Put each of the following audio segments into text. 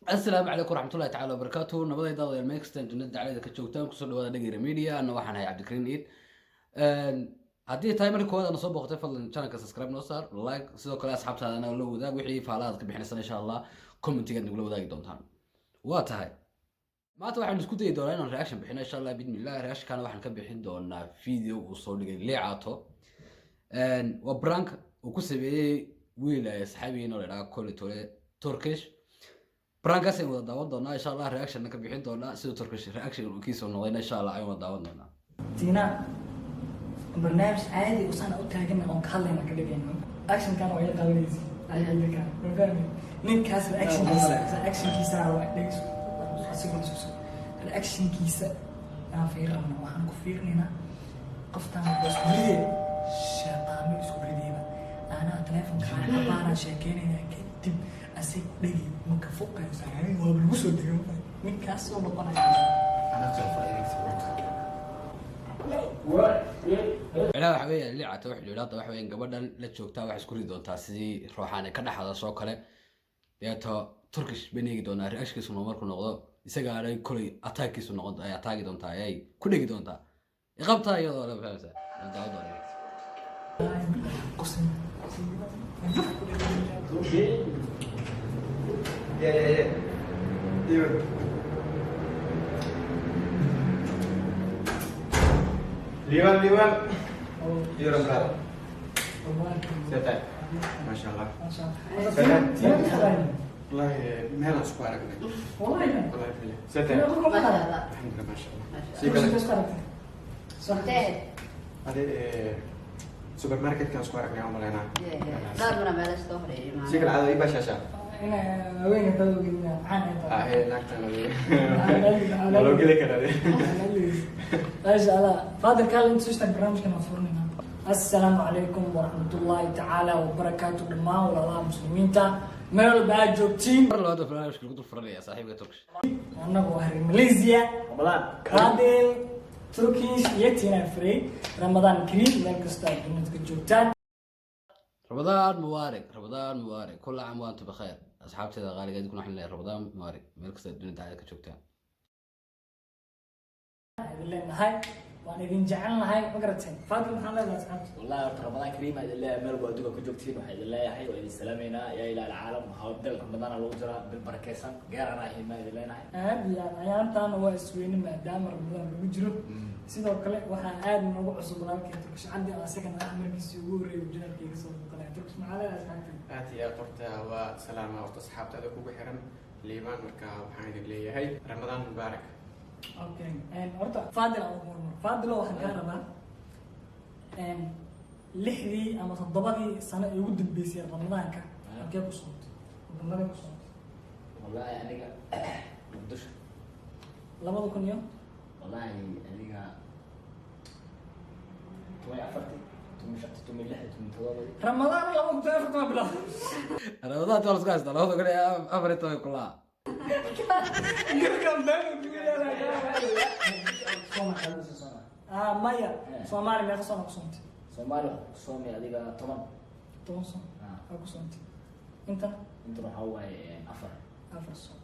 Asalaamu calaykum waraxmatullahi tacaala wabarakaatuhu. Nabadayda wadayaal, meel kastaan dunida dacalada ka joogtaan, kusoo dhawaada Dhageyra Media. Anna waxaan ahay Cabdikariin Iid. Haddii tahay markii koowaad aad soo booqatay, fadlan channelka subscribe noo saar, like, sidoo kale asxaabtaadana la wadaag. Wixii faalahaad ka bixinaysan, insha Allah, commentigaad nagula wadaagi doontaan. Waa tahay, maanta waxaan isku dayi doonaa inaan reaction bixino, insha Allah bismillah. Reactionkana waxaan ka bixin doonaa video uu soo dhigay Liicato. Waa prank uu ku sameeyey wiil ay asxaabihiin oo la idhaha Kole Tole Turkish. Prankaas ayaan wada daawan doonaa, insha Allah, reactionna ka bixin doonaa. Siduu Turkish reaction kiisa noqdayna, insha Allah, ayaan wada daawan doonaa. Tiina, barnaamij caadi usaan u taagana oon ka hadlayna ka dhigayno. Actionkan waa ila qabanaysa ayaka, ma fahmi? Ninkaas reactionkiisa waa dhegeyso, asigoo suso reactionkiisa aan fiirinayna. Waxaan ku fiirinaynaa qoftaan waa isku ridee, shaqaamo isku rideeba. Anaa telefonka abaaraan sheekeynayna, kadib asay ku dhegi maka foqaysa, waa lagu soo degay ninkaas soo noqonaya. Micnaha waxa weeye, Liicata wuxuu yidhi hadda waxa weeyaan gabadhan la joogtaa waxay isku ridi doontaa sidii ruuxaani ka dhexda soo kale. Deeto Turkish bayn eegi doonaa reactionkiisu noo markuu noqdo. Isagaana kolay ataakiisu noqon ay ataagi doontaa, ay ku dhegi doontaa iqabtaa iyadoo la fahamsa. Aan daawan doonaa. Qosin. Yeah. Liban. Liban, Liban. Liban berapa? Sehat ya? Masya Allah. Wallahi meel aan isku aragnay. Wallahi. Wallahi billah. Sehat ya? Alhamdulillah, masya Allah. Sii kale. Ade supermarketkan isku aragnay aan malaynaa. Sii kale caado ii bashaashaa. Ah, naagtan waa loo geli karaa. Maasha Allah. Fadil kaal inta soo barnaamijkan aan furnayna. Assalaamu calaykum waraxmatullaahi tacaala wabarakaatu, dhammaan walaalaha muslimiinta meel walba aad joogtiin. Mar labaad barnaamijka lagu dul furanaya saaxiibka Turkish. Annagu waa reer Malaysia. Ramadaan. Fadil, Turkish iyo Tina Frey. Ramadaan kariim meel kasta aad dunida ka joogtaan. Ramadaan mubaarak, Ramadaan mubaarak, kulla caam wa antum bikhayr. Asxaabteeda qaaliga, idinkuna waxaan leeyahay Ramadaan mubaarak meel kasta aad dunida ka joogtaan. Idin leenahay waan idin jecelnahay, ma garateen? Fadil, maxaan leedahay asxaabta? Wallahi horta Ramadaan kariim idin leeyahay. Meel walba adduunka ku joogtiin waxaa idin leeyahay waa idin salaameynaa. Yaa ilaa alcaalam, waxaa bil Ramadaana lagu jiraa, bil barakeysan, geerana himaa idin leenahay. Aad iyo aad ayaantaana waa isweyne maadaama Ramadaan lagu jiro. Sidoo kale waxaa aad noogu cusub walaalkay Turkish Cabdi oo isagana ah markiisii ugu horreeyay janaalkayga soo boqolaya. Turkish, maxaa leedahay asxaabta? Aad iyo aad horta waa salaama horta asxaabtaada kugu xiran, Liibaan. Marka waxaan idin leeyahay Ramadaan mubaarak. Okay, horta Fadil aan ugu hormar. Fadilo, waxaan kaa rabaa 6dii ama 7dii sano ee ugu dambeysay Ramadaanka halkee ku soontay, wadamaday ku soontay? Wallahi aniga Muqdisho. Labada kun iyo? Wallahi aniga 14-tii, 15-tii, 16-dii, 17-dii. Ramadaan 2014 bilaab. Ramadaan waa lasku haystaa 2014 kulaa. Garkan been. Ah, maya, Soomaali meeqa sano ku soontay? Soomaali waxaa ku soomay adiga 10. 10 sano? Ah. Aa ku soontay intana? Intan waxaa waaye 4. 4 sano.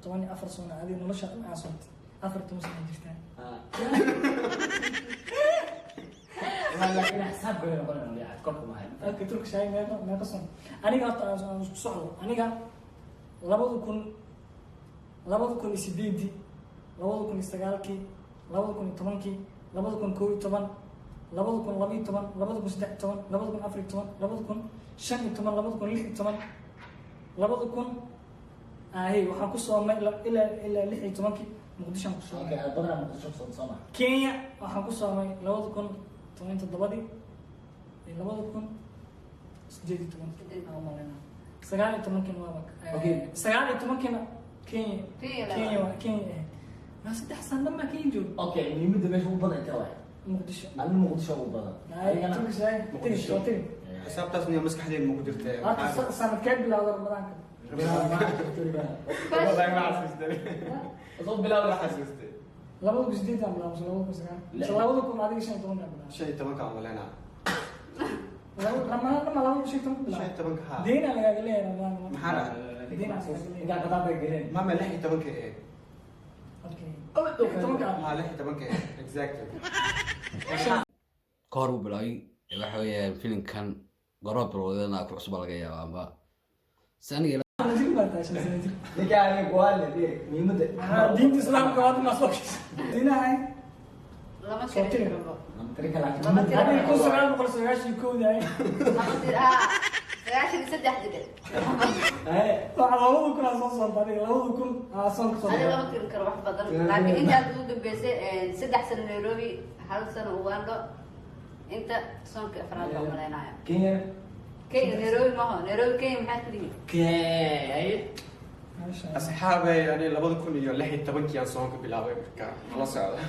14 sano adiga nolosha dhan aa soontay, 14 sano jirtaa. Ah. Laakiin xisaab gooni noqonayna yaad korka ma hayn. Okay, Turkish, ay meeqa sano? Aniga horta aan isku socdo. Aniga 2000, 2008-dii, 2009-kii, 2010-kii, 2011, 2012, 2013, 2014, 2015, 2016, 2000 ahi waxaan ku soomay ilaa 16-kii Muqdishoan ku soomay. Okay, badanaa Muqdisho ku sooma. Kenya waxaan ku soomay 2017-dii iyo 2018-kii aan umaleynaa. 19-kiina waaba 19-kiina Kenya. Kenya. Kenya waa Kenya ahayd. Maa 3 sano dhan baa Kenya jooga. Okay, muhiimadda meesha ugu badan intee waay? Muqdisho. Aniga Muqdisho ugu badan. Ay, Adigana? Turkish, ay tiri soo tiri. Xisaabtaas miyaa maskaxdeeda maku jirta? Horta sanadkee bilowda Ramadaanka? Wallahi ma xasuustay. Soo bilaab. Ma xasuustay. 2008 aan bilaabo mise 2009 mise 2000 adiga 15 baa bilaabay? 15-ka aan malaynaa. Ramadaan dhama 2015 ku Shan iyo bilaabay. tobanka, haa. Deynaa lagaaga leeyahay Ramadaan. Maxaa dhacay? Ninkaan qadaad bay galeen. Mama, 16-ka ahayd. Okay, 16-ka. Ha, 16-ka ahayd exactly. Ka hor buu bilaabay. Waxa weeyaan filimkan goroo bilowdana ku cusub laga yaaba amba si aniga. Jir baa tahay, 5 sano jir. Ninkaan aniga kuwaale muhiimadda. Ah, diinta Islaamka waad ma soo diinahay. Lama tirin karo. Tiri kala. Lama tirin. Adiga 1991-dii ay. Lama tirin. 93 jir. Waxa 2000 aa soo socda, adiga 2000 aa soon ka soo. Ani lama tirin karo wax badan, laakiin intaas ugu dambeysay 3 sano Nairobi, hal sano Uganda, inta soonka afraad baan malaynaya. Kenya. Kenya Nairobi maho, Nairobi Kenya maxaa ku dhihi? Kenya. Masha Allah. Asxaabay, ani 2016-kii aan soonka bilaabay, marka la socda.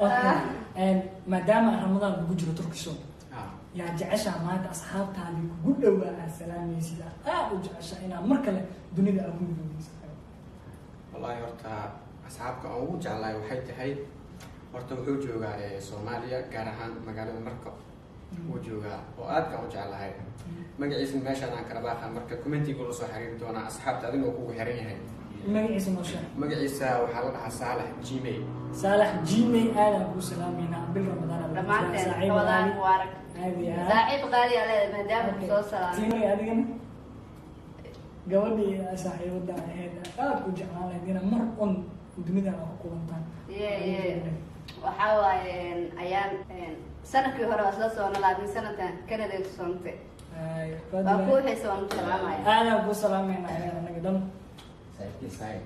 Okay. Maadaama Ramadaan lagu jiro, Turkish, Ah. yaa jeceshaa maanta asxaabtaadii kugu dhowaa aad salaamaysid, aad u jeceshaa inaad mar kale dunida aad ku midoobeysa? Wallahi horta asxaabka aan ugu jeclahay waxay tahay, horta wuxuu joogaa Soomaaliya, gaar ahaan magaalada Marko wuu joogaa, oo aadka u jeclahay. Magaciisa meeshaan aan kala baaqa, marka commentiga la soo xiriiri doonaa asxaabta adiga oo kugu xiran yahay. Magaciisa noo sheeg. Magaciisa waxaa la dhahaa Saalax Gmail. Saalax Gmail, aadaan kuu salaameynaa. Bil Ramadaan aad Dhammaanteen saaxiib Ramadaan qaali. mubaarak. Aad iyo aad. Saaxiib qaali aa leedahay maadaama ku soo salaamay. Tiimay, adigana gabadhii saaxiibada ahayd aad u jeclaan lahayd inaad mar un dunida aad ku kulantaan? Ye waxaa waaye ayaan sanadkii hore waa isla soona, laakiin sanadkan Canada ku soontay. Ay, waa ku xiisa, waan ku salaamaya. Aadaan kuu salaameynaa ayaan anaga dhan. Saaxiibkii Saayid.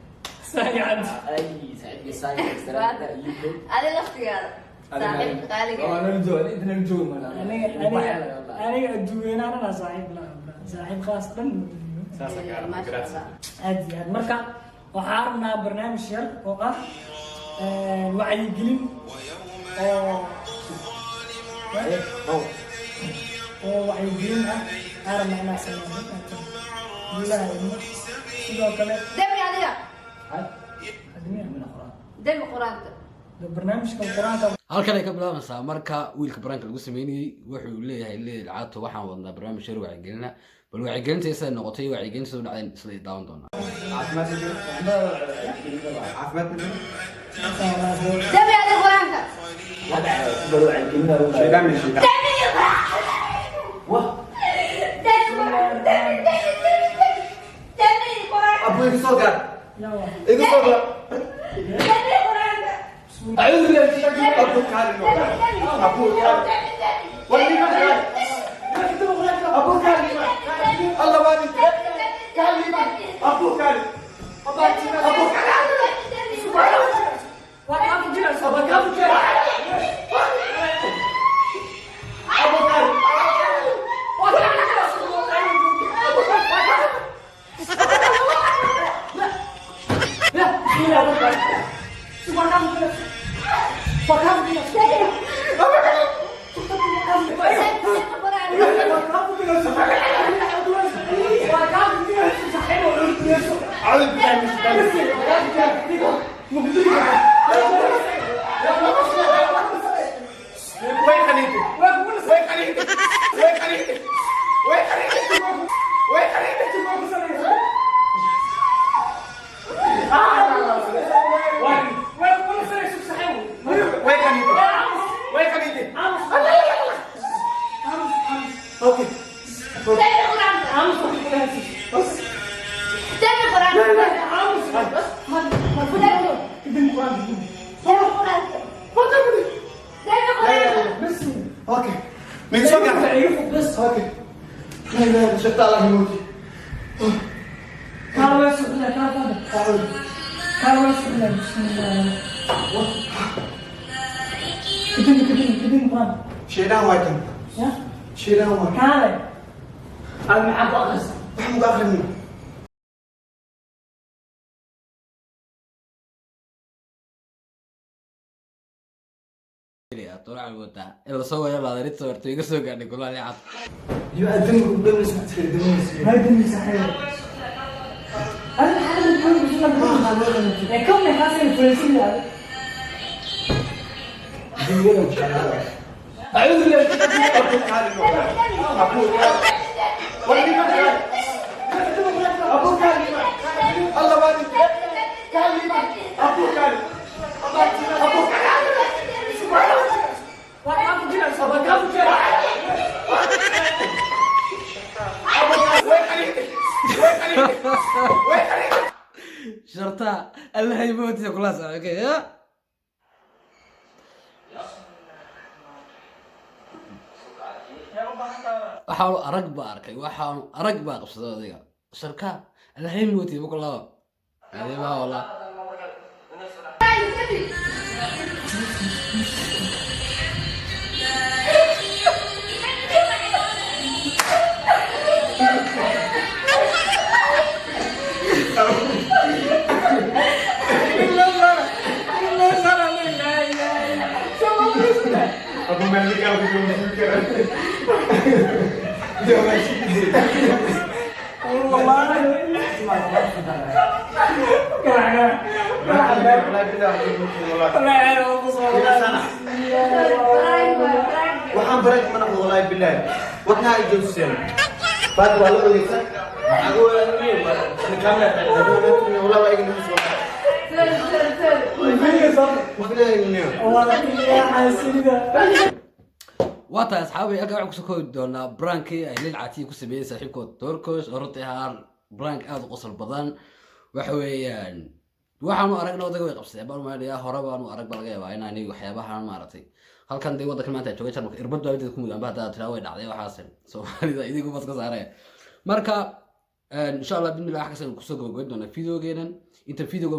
Saayid. Ay, saaxiibkii Saayid. Salaamta UK. Adi laftigaada saaxiib qaaliga. Waa nala jooga, inta nala jooga mana. Aniga aniga adduunyana anaa saaxiib la saaxiib khaas dhan. Saasa gaar. Maasha Grazie. Allah. Aad iyo aad. Marka waxaa rabnaa barnaamij yar oo ah wacyigelin oo wacyigelin ah aan rabnaa inaan sameyno guulaha ilmo sidoo kale. Demi adiga. Admiya. Demi qur-aanka. Barnaamijka qur-aanka. Halkan ay ka bilaabaysaa marka wiilka prank-ka lagu sameynayey. Wuxuu leeyahay Leel Caato, waxaan wadnaa barnaamij yar wacyigelina. Bal wacyigelinta isay noqotay, wacyigelinta soo dhacday isla daawan doonaa. Caafimaad ma jiro, caafimaad ma jiro. Demi adiga qur-aanka. Shaydaan min shaydaan. Demi qur-aanka. Wah. Demi qur-aanka, demi, demi, demi, demi, demi qur-aanka. Abu, iga soo gaar. Yaa. Iga soo gaar. Demi qur-aanka. أعوذ بالله من الشيطان. أبو كاري، أبو كاري، واللي ما كاري، أبو كاري، الله بارك كاري، أبو كاري، أبو كاري. Waa kaa fujinaysa. أبو كاري، أبو كاري. Waa kaa fujinaysa. Ya, bismillah, waa kaa fujinaysa. Waa kaa fujinaysa. Waa kaa fujinaysa. Waa kaa fujinaysa. أعوذ بالله من الشيطان. وين خليتك؟ وين خليتك؟ وين خليتك؟ وين خليتك؟ وين خليتك؟ وين خليتك؟ وين خليتك؟ Okay. Demi qur-aanka. Demi qur-aanka. Demi qur-aanka. Demi qur-aanka. Okay. من سوق. بس. Okay. لا لا، شفت الله يموت. تعال وين سوق، تعال تعال تعال وين سوق. بسم الله. كتبني كتبني كتبني قرآن. شيلان وايتن. يا. شيلان وايتن. تعال أنا معك أقص. محمود آخر منه. طلع wataa in lasoo waya laadarid sawirta iga soo gaadhay kulaha Lii Caato. يبقى الدم قدام اسمه الدم. ما يدني صحيح. أنا حابب أقول بسم كم حاسس الفلسطيني هذا. أعوذ بالله. أبو كاري، أبو كاري، واللي ما كاري، أبو كاري. Shartaa Allahay mootiisa kula saaxiibkay ya. Waxaanu arag baa arkay, waxaanu arag baa qabsaday odayga. Sharkaa Allahay mootiisa ma kulaaba adimaa wallah. Waxaan baray ma noqdo, wallahi billahi, wadnaha ay joojiseen baad waa la ogeysan. Wallahi waa igna. Sorry, sorry, sorry. Waa tahay asxaabay, halkaa waxaan kusoo koobi doonaa prank-kii ay Lil Caatiye ku sameeyey saaxiibkood Turkish, oo runtii ahaa prank aada u qosol badan. Waxa weeyaan waxaanu aragna odaga way qabsadeen baan umaleynaya. Hore baanu arag ba laga yaabaa in ani waxyaabahan maaragtay halkan dee waddankan maanta jooga Jarmalka irbad baa mideeda ku mudaanba haddaa tiraa way dhacday. Waxaas Soomaalida idigu baad ka saaraya. Marka insha Allah bismillah wax kasta kusoo gabagabayn doonaa videogeenan. Inta videoga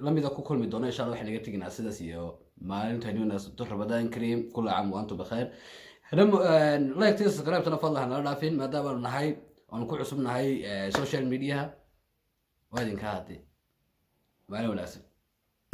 lamida ku kulmi doona insha Allah, waxaan naga teginaa sidaas iyo maalinta wanaagsan. Ramadaan kariim, كل عام وأنتم بخير. Like tii subscribe-tana fadlan hanala dhaafin, maadaama aanu nahay aanu ku cusub nahay social media. Waa idinka hadde maalin wanaagsan.